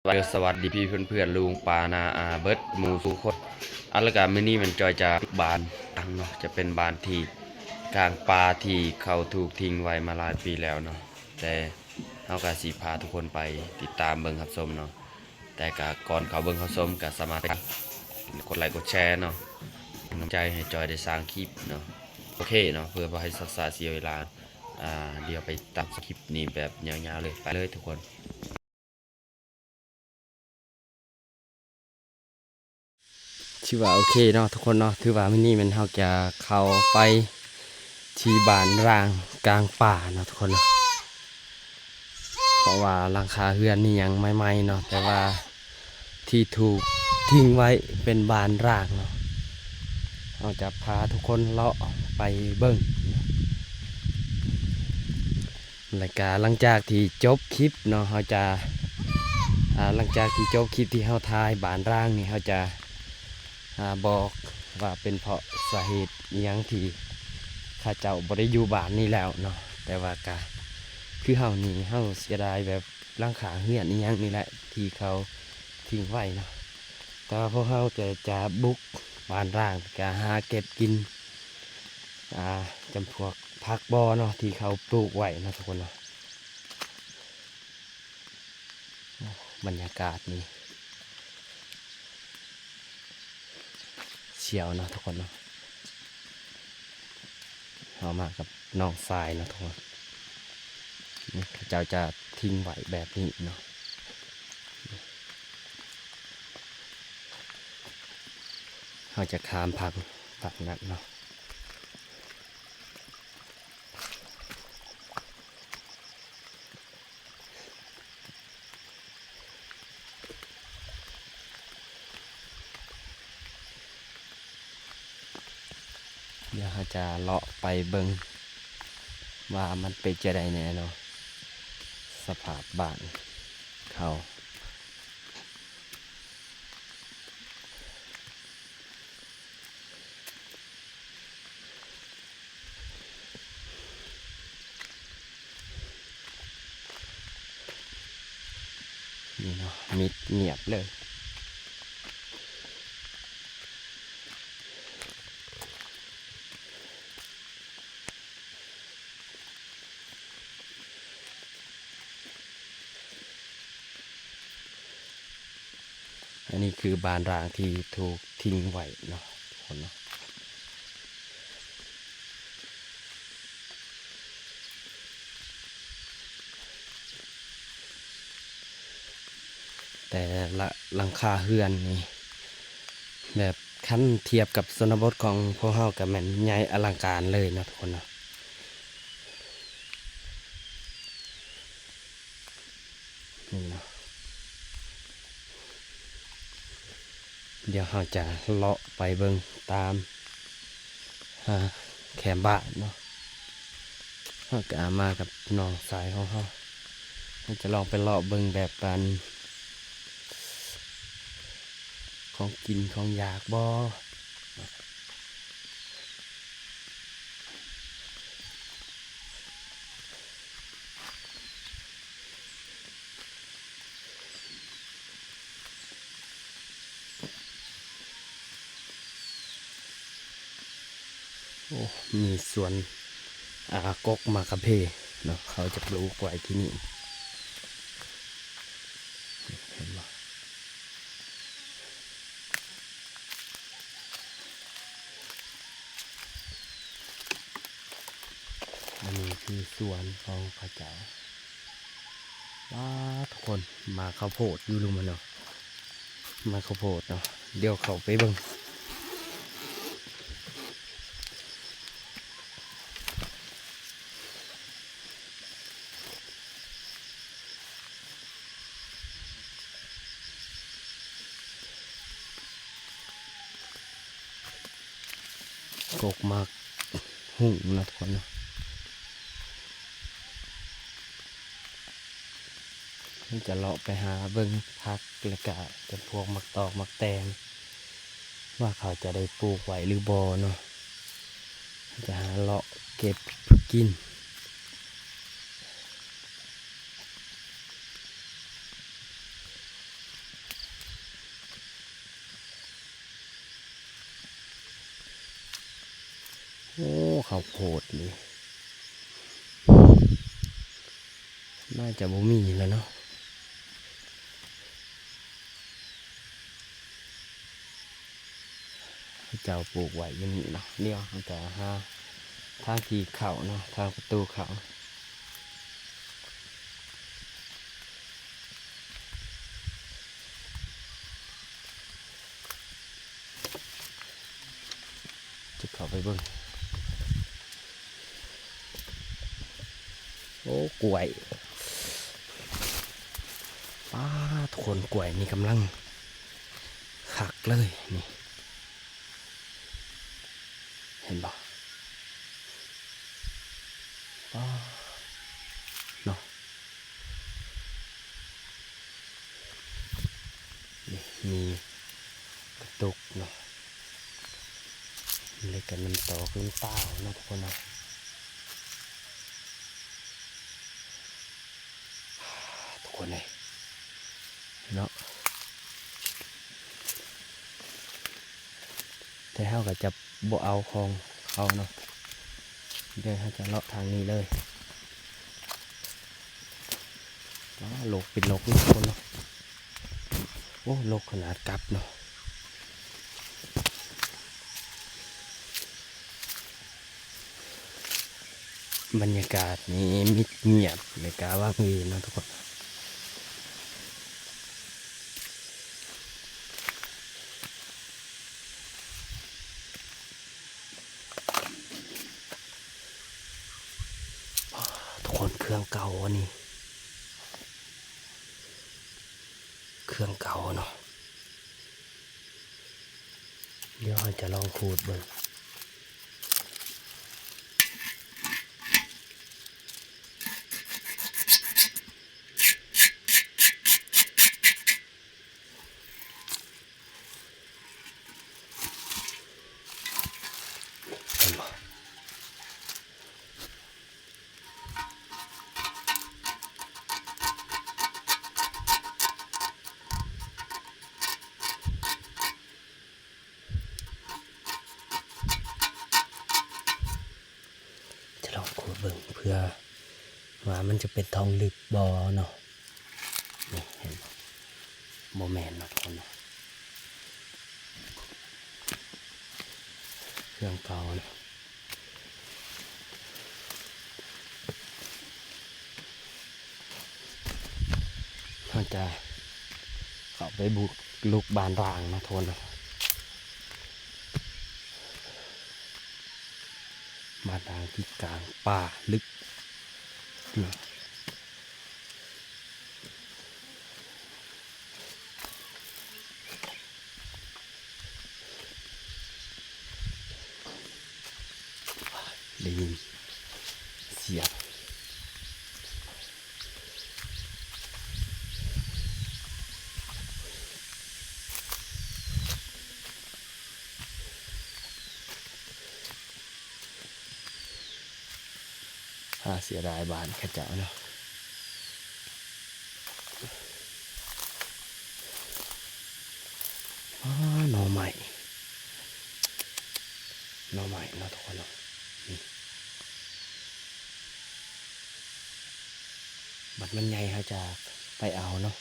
ສະບາຍດີພີ່ເພື່ອນໆ ລຸງປ້ານ້າອາເບິດໝູ່ສູ່ຄົນ. ອາ ແລ້ວກະມື້ນີ້ແມ່ນຈອຍຈະບຸກບ້ານຕັງເນາະ ຈະເປັນບ້ານທີ່ກາງປ່າທີ່ເຂົາຖືກຖິ້ມໄວ້ມາຫຼາຍປີແລ້ວເນາະ ແຕ່ເຮົາກະຊິພາທຸກຄົນໄປຕິດຕາມເບິ່ງຮັບຊົມເນາະ. ແຕ່ກະກ່ອນເຂົ້າເບິ່ງເຂົ້າຊົມ ກະສາມາດໄປກົດໄລກົດແຊເນາະ ເປັນກຳລັງໃຈໃຫ້ຈອຍໄດ້ສ້າງຄລິບເນາະ. ໂອເຄເນາະ ເພື່ອບໍ່ໃຫ້ຊັກຊ້າເສຍເວລາ ອາ ດຽວໄປຕາມຄລິບນີ້ແບບຍາວໆເລີຍ ໄປເລີຍທຸກຄົນ. ຖືວ່າໂອເຄເນາະທຸກຄົນເນາະ ຖືວ່າມື້ນີ້ແມ່ນເຮົາຈະເຂົ້າໄປທີ່ບ້ານຮ້າງກາງປ່າເນາະທຸກຄົນເນາະ ເພາະວ່າຫຼັງຄາເຮືອນນີ້ຍັງໃໝ່ໆເນາະ ແຕ່ວ່າທີ່ຖືກຖິ້ມໄວ້ເປັນບ້ານຮ້າງເນາະ. ເຮົາຈະພາທຸກຄົນເລາະໄປເບິ່ງ ແລ້ວກະຫຼັງຈາກທີ່ຈົບຄລິບເນາະ ເຮົາຈະ ອາ ຫຼັງຈາກທີ່ຈົບຄລິບທີ່ເຮົາຖ່າຍບ້ານຮ້າງນີ້ ເຮົາຈະ ອາ ບອກວ່າເປັນເພາະສາເຫດອີ່ຫຍັງທີ່ເຂົາເຈົ້າບໍ່ໄດ້ຢູ່ບ້ານນີ້ແລ້ວເນາະ. ແຕ່ວ່າກະຄືເຮົານີ້ ເຮົາເສຍດາຍແບບຫຼັງຄາເຮືອນອີ່ຫຍັງນີ້ແຫຼະ ທີ່ເຂົາຖິ້ມໄວ້ເນາະ. ແຕ່ວ່າພວກເຮົາຈະ ຈະບຸກບ້ານຮ້າງ ກະຫາເກັບກິນ ອາ ຈຳພວກຜັກບໍເນາະ ທີ່ເຂົາປູກໄວ້ເນາະທຸກຄົນເນາະ. ໂອ້ ບັນຍາກາດນີ້ສຽວເນາະທຸກຄົນເນາະ. ເຮົາມາກັບນ້ອງຊາຍເນາະທຸກຄົນ ນີ້ເຂົາເຈົ້າຈະຖິ້ມໄວ້ແບບນີ້ເນາະ. ເຮົາຈະຂ້າມຝັ່ງຝັ່ງນັ້ນເນາະ. ດຽວເຮົາຈະເລາະໄປເບິ່ງວ່າມັນເປັນຈັ່ງໃດແດ່ເນາະ ສະພາບບ້ານເຂົາ. ນີ້ເນາະ ມິດງຽບເລີຍ. ອັນນີ້ຄືບ້ານຮ້າງທີ່ຖືກຖິ້ມໄວ້ເນາະທຸກຄົນເນາະ. ແຕ່ລະຫຼັງຄາເຮືອນນີ້ ແບບຄັນທຽບກັບຊົນນະບົດຂອງພວກເຮົາກະແມ່ນໃຫຍ່ອະລັງການເລີຍເນາະທຸກຄົນເນາະ. ນີ້ເນາະ ດຽວເຮົາຈະເລາະໄປເບິ່ງຕາມ ອາ ແຄມບ້ານເນາະ. ເຮົາກະມາກັບນ້ອງຊາຍຂອງເຮົາ ເຮົາຈະລອງໄປເລາະເບິ່ງແບບອັນ ຂອງກິນຂອງຢາກບໍ່. ໂອ້ ມີສວນ ອາ ກົກໝາກກະເພເນາະ ເຂົາຈະປູກໄວ້ທີ່ນີ້ ເຫັນບໍ່? ອັນນີ້ຄືສວນຂອງເຂົາເຈົ້າ. ວ້າ ທຸກຄົນ ໝາກເຂົ້າໂພດຢູ່ລຸ່ມຫັ້ນເນາະ ໝາກເຂົ້າໂພດເນາະ. ດຽວເຂົ້າໄປເບິ່ງ ກົກໝາກຫຸ່ງເນາະທຸກຄົນເນາະ. ເຮົາຈະເລາະໄປຫາເບິ່ງຜັກ ແລ້ວກະຈຳພວກໝາກຕອກໝາກແຕງ ວ່າເຂົາຈະໄດ້ປູກໄວ້ຫຼືບໍ່ເນາະ. ຈະຫາເລາະເກັບກິນ. ເຂົ້າໂພດນີ້ ໜ້າຈະບໍ່ມີແລ້ວເນາະ. ເຂົາເຈົ້າປູກໄວ້ຢູ່ນີ້ເນາະ. ດຽວເຮົາຈະຫາທາງທີ່ເຂົ້າເນາະ, ທາງປະຕູເຂົ້າ. ຈະເຂົ້າໄປເບິ່ງ. ໂອ້ ກ້ວຍ ປ້າດ ທຸກຄົນ, ກ້ວຍນີ້ກຳລັງຄັກເລີຍນີ້. ເຫັນບໍ່? ປ້າດ ເນາະ. ນີ້ມີກະຕຸກເນາະ, ເລັກກັບນ້ຳຕອກນ້ຳຕາວເນາະ ທຸກຄົນເນາະ. ທຸກຄົນເອີຍເນາະ, ແຕ່ເຮົາກໍຈະບໍ່ເອົາຂອງເຂົາເນາະ, ດຽວເຮົາຈະເລາະທາງນີ້ເລີຍ. ວ້າ ລົກເປັນລົກເນາະ ທຸກຄົນເນາະ. ໂອ້ ລົກຂະໜາດກັບເນາະ. ບັນຍາກາດນີ້ມິດງຽບ ແລະກະວັງເວງເນາະ ທຸກຄົນ. ທຸກຄົນ, ເຄື່ອງເກົ່າອັນນີ້, ເຄື່ອງເກົ່າເນາະ. ດຽວເຮົາຈະລອງຂູດເບິ່ງ. ເຫັນບໍ່? ຈະລອງຂູດເບິ່ງເພື່ອວ່າມັນຈະເປັນທອງລຶບບໍ່ເນາະ. ນີ້ເຫັນບໍ່? ບໍ່ແມ່ນເນາະ ທຸກຄົນເນາະ, ເຄື່ອງເກົ່າເນາະ. ເຮົາຈະເຂົ້າໄປບຸກລຸກບ້ານຮ້າງເນາະ ທຸກຄົນເນາະ, ບ້ານຮ້າງທີ່ກາງປ່າລຶກເນາະ. ໄດ້ຍິນສຽງ ຫາເສຍດາຍບ້ານເຂົາເຈົ້າເນາະ. ອ້າ ໜໍ່ໄມ້ ໜໍ່ໄມ້ເນາະ ທຸກຄົນເນາະ. ນີ້ ບັດມັນໃຫຍ່ເຮົາຈະໄປເອົາເນາະ.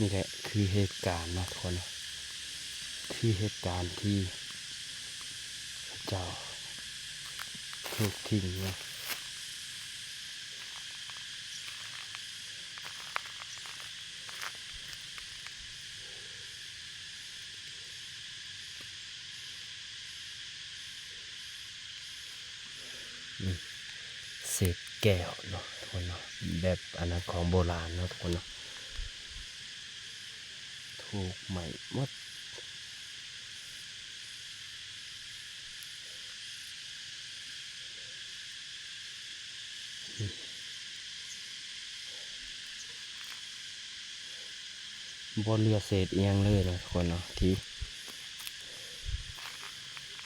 ນີ້ແຫຼະຄືເຫດການເນາະ ທຸກຄົນເນາະ, ຄືເຫດການທີ່ເຂົາເຈົ້າຖືກຖິ້ມເນາະ. ນີ້ ເສດແກ້ວເນາະ ທຸກຄົນເນາະ, ແບບອັນນັ້ນ ຂອງໂບລານເນາະ ທຸກຄົນເນາະ, ຖືກໄໝ້ໝົດ. ບໍ່ເຫຼືອເສດອີ່ຫຍັງເລີຍເນາະ ທຸກຄົນເນາະ, ທີ່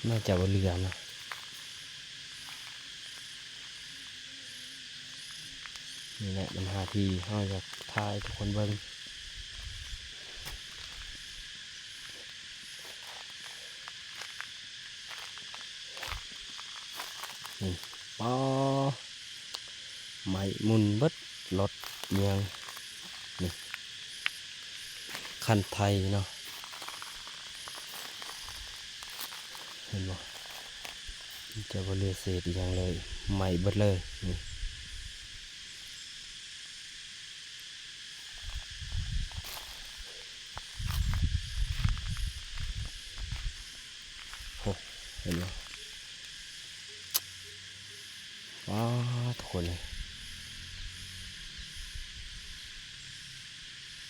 ໜ້າຈະບໍ່ເຫຼືອເນາະ. ນີ້ແຫຼະບັນຫາທີ່ເຮົາຢາກຖ່າຍໃຫ້ທຸກຄົນເບິ່ງ. ນີ້ ປາ ໄໝ້ໝຸ່ນເບິດ ລົດອີ່ຫຍັງ ນີ້ ຄັນໄທເນາະ ເຫັນບໍ່? ຈະບໍ່ເຫຼືອເສດອີ່ຫຍັງເລີຍ ໄໝ້ເບິດເລີຍ ນີ້. ໂອ້ ເຫັນບໍ່? ວ້າ ທຸກຄົນເອີຍ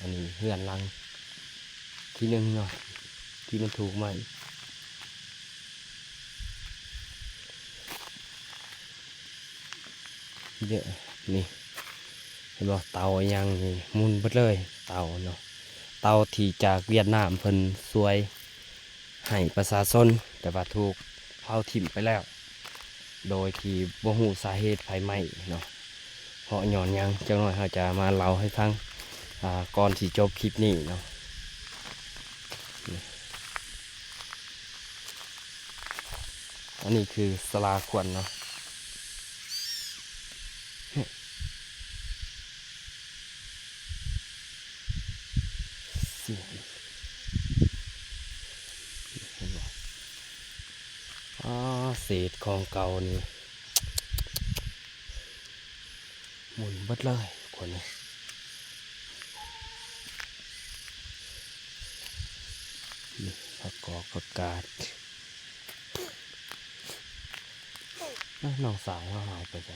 ອັນນີ້ເຮືອນຫຼັງທີໜຶ່ງເນາະ ທີ່ມັນຖືກໄໝ້. ເຍາະ ນີ້ ເຫັນບໍ່? ເຕົາອີ່ຫຍັງນີ້ໝຸ່ນເບິດເລີຍ ເຕົາເນາະ ເຕົາທີ່ຈາກຫວຽດນາມເພິ່ນຊ່ວຍໃຫ້ປະຊາຊົນ ແຕ່ວ່າຖືກເຜົາຖິ້ມໄປແລ້ວ ໂດຍທີ່ບໍ່ຮູ້ສາເຫດໄຟໄໝ້ເນາະ ເພາະຍ້ອນຫຍັງ ຈັກໜ້ອຍເຮົາຈະມາເລົ່າໃຫ້ຟັງ ອາ ກ່ອນທີ່ຈົບຄລິບນີ້ເນາະ. ອັນນີ້ຄືສາລາຂວັນເນາະ ເຫັນບໍ່? ອາ ເສດຂອງເກົ່ານີ້ ໝຸ່ນເບິດເລີຍຄົນນີ້ ນີ້ ຜັກກອກ ຜັກກາດ ເອີ ນ້ອງສາວເຮົາຫາຍໄປໃສ?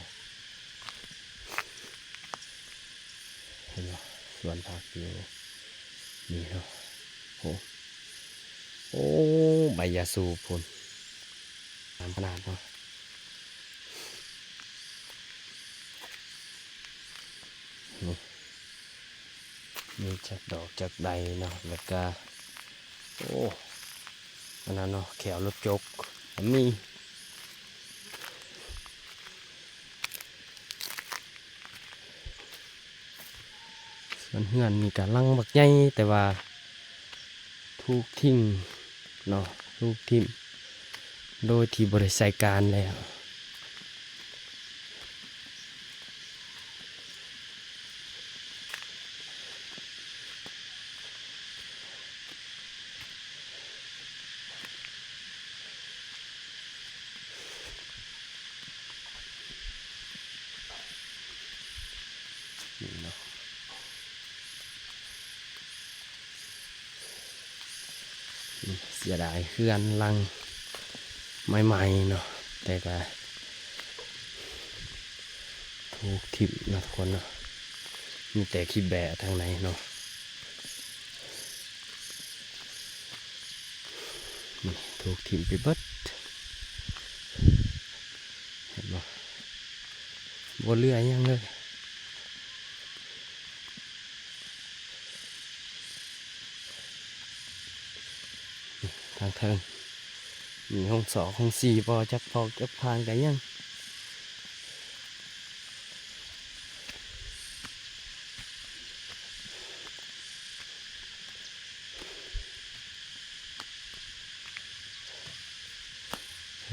ເຫັນບໍ່? ສວນຜັກຢູ່ນີ້ເນາະ ໂອ້ ໂອ້ ໃບຢາສູບພຸ້ນ ງາມຂະໜາດເນາະ. ນີ້ ມີຈັກດອກຈັກໃດເນາະ ແລ້ວກະ ໂອ້ ອັນນັ້ນເນາະ ແຂ້ວລົດຈົກກໍມີ. ສວນເຮືອນນີ້ກະຫຼັງບັກໃຫຍ່ ແຕ່ວ່າຖືກຖິ້ມເນາະ ຖືກຖິ້ມໂດຍທີ່ບໍ່ໄດ້ໃຊ້ການແລ້ວ. ນີ້ເນາະ ເສຍດາຍເຮືອນຫຼັງໃໝ່ໆເນາະ ແຕ່ກະຖືກຖິ້ມເນາະທຸກຄົນເນາະ ມີແຕ່ຂີ້ແບ້ທາງໃນເນາະ. ນີ້ ຖືກຖິ້ມໄປເບິດ ເຫັນບໍ່? ບໍ່ເຫຼືອຫຍັງເລີຍ. ນີ້ ທາງເທິງ ມີຫ້ອງສອກຫ້ອງສີ່ບໍ່ ຈັກພອກຈັກພານກະຍັງ. ນ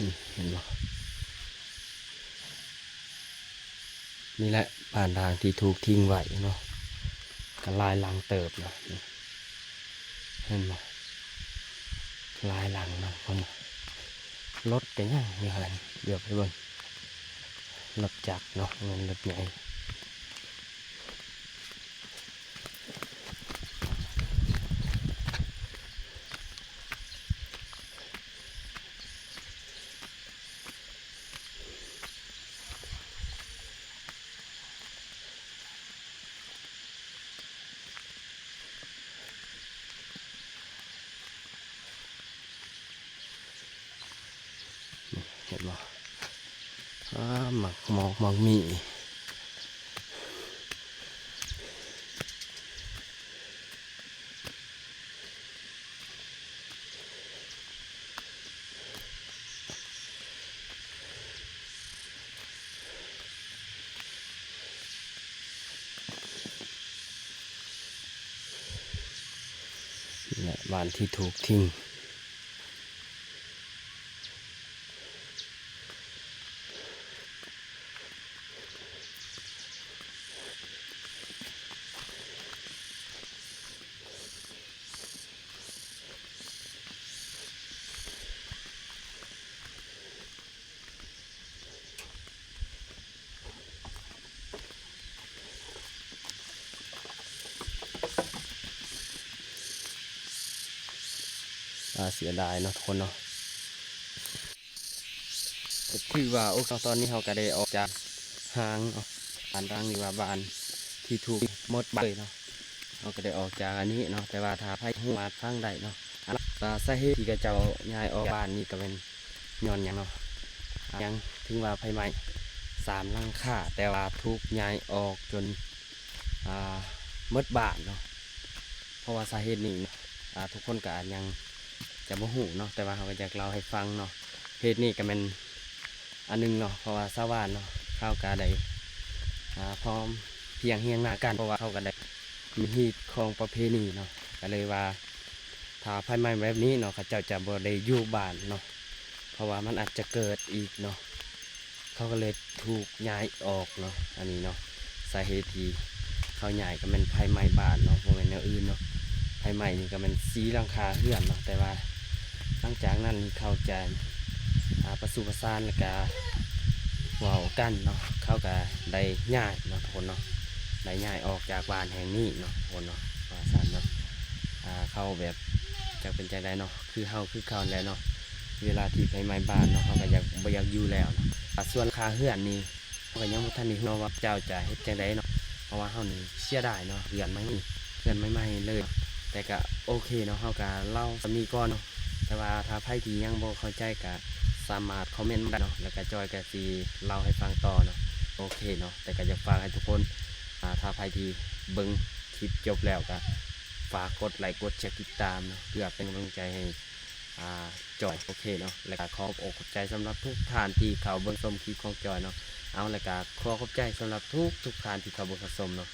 ີ້ ເຫັນບໍ່? ນີ້ແຫຼະບ້ານຮ້າງທີ່ຖືກຖິ້ມໄວ້ເນາະ ກະຫຼາຍຫຼັງເຕີບນະ ນີ້ ເຫັນບໍ່? ຫຼາຍຫຼັງນະ ຄົນ ລົດກະຍັງຢູ່ຫັ້ນ ດຽວໄປເບິ່ງ ລົດຈັກເນາະ ແມ່ນລົດໃຫຍ່. ເຫັນບໍ່? ອາ ໝາກໝອກໝາກໝີ່. ເ ບ້ານທີ່ຖືກຖິ້ມ. ອາ ເສຍດາຍເນາະທຸກຄົນເນາະ. ກໍຖືວ່າ ໂອເຄ ຕອນນີ້ເຮົາກໍໄດ້ອອກຈາກຮ້າງເນາະ ບ້ານຮ້າງ ຫຼືວ່າບ້ານທີ່ຖືກໝົດບ້ານເລີຍເນາະ. ເຮົາກໍໄດ້ອອກຈາກອັນນີ້ເນາະ ແຕ່ວ່າຖ້າໃຜຮູ້ມາຟັງໄດ້ເນາະ ອັນ ສາເຫດທີ່ເຂົາເຈົ້າຍ້າຍອອກຈາກບ້ານນີ້ກໍແມ່ນຍ້ອນຫຍັງເນາະ. ຫຍັງ ເຖິງວ່າໄຟໄໝ້ສາມຫຼັງຄາ ແຕ່ວ່າຖືກຍ້າຍອອກຈົນ ອ່າ ໝົດບ້ານເນາະ. ເພາະວ່າສາເຫດນີ້ເນາະ ອ່າ ທຸກຄົນກໍອາດຍັງຈະບໍ່ຮູ້ເນາະ ແຕ່ວ່າເຮົາກໍຢາກເລົ່າໃຫ້ຟັງເນາະ. ເຫດນີ້ກໍແມ່ນອັນໜຶ່ງເນາະ ເພາະວ່າຊາວບ້ານເນາະ ເຂົາກໍໄດ້ ອ່າ ພ້ອມພຽງຮຽງໜ້າກັນ ເພາະວ່າເຂົາກໍໄດ້ມີຮີດຄອງປະເພນີເນາະ ກໍເລີຍວ່າ ຖ້າໄຟໄໝ້ແບບນີ້ເນາະ ເຂົາເຈົ້າຈະບໍ່ໄດ້ຢູ່ບ້ານເນາະ ເພາະວ່າມັນອາດຈະເກີດອີກເນາະ. ເຂົາກໍເລີຍຖືກຍ້າຍອອກເນາະ ອັນນີ້ເນາະ. ສາເຫດທີ່ເຂົາຍ້າຍກໍແມ່ນໄຟໄໝ້ບ້ານເນາະ ບໍ່ແມ່ນແນວອື່ນເນາະ. ໄຟໄໝ້ນີ້ກໍແມ່ນສີ່ຫຼັງຄາເຮືອນເນາະ ແຕ່ວ່າຫຼັງຈາກນັ້ນເຂົາຈະ ອ່າ ປະຊຸມປະສານ ແລ້ວກະເວົ້າກັນເນາະ ເຂົາກະໄດ້ຍ້າຍເນາະທຸກຄົນເນາະ ໄດ້ຍ້າຍອອກຈາກບ້ານແຫ່ງນີ້ເນາະທຸກຄົນເນາະ ວ່າຊັ້ນເນາະ. ອ່າ ເຂົາແບບ ຈັກເປັນຈັ່ງໃດເນາະ ຄືເຮົາຄືເຂົາແຫຼະເນາະ ເວລາທີ່ໄຟໄໝ້ບ້ານເນາະ ເຮົາກໍຢາກ ບໍ່ຢາກຢູ່ແລ້ວເນາະ. ອ່າ ສ່ວນຫຼັງຄາເຮືອນນີ້ ເຮົາກໍຍັງບໍ່ທັນໄດ້ຮູ້ເນາະວ່າເຂົາເຈົ້າຈະເຮັດຈັ່ງໃດເນາະ ເພາະວ່າເຮົານີ້ເສຍດາຍເນາະ ເຮືອນໃໝ່ ເຮືອນໃໝ່ໆເລີຍເນາະ. ແຕ່ກໍໂອເຄເນາະ ເຮົາກໍເລົ່າສ່ຳນີ້ກ່ອນເນາະ ແຕ່ວ່າຖ້າໃຜທີ່ຍັງບໍ່ເຂົ້າໃຈກໍສາມາດຄອມເມັນມາໄດ້ເນາະ ແລ້ວກໍຈອຍກໍຊິເລົ່າໃຫ້ຟັງຕໍ່ເນາະ. ໂອເຄເນາະ ແຕ່ກໍຢາກຝາກໃຫ້ທຸກຄົນ ອ່າ ຖ້າໃຜທີ່ເບິ່ງຄລິບຈົບແລ້ວກໍຝາກກົດໄລ ກົດແຊ ກົດຕິດຕາມເນາະ ເພື່ອເປັນກຳລັງໃຈໃຫ້ ອ່າ ຈອຍ. ໂອເຄເນາະ ແລ້ວກໍຂອບອົກຂອບໃຈສຳລັບທຸກທ່ານທີ່ເຂົ້າເບິ່ງຊົມຄລິບຂອງຈອຍເນາະ. ເອົາ ແລ້ວກໍຂໍຂອບໃຈສຳລັບທຸກໆທ່ານທີ່ເຂົ້າເບິ່ງເຂົ້າຊົມເນາະ.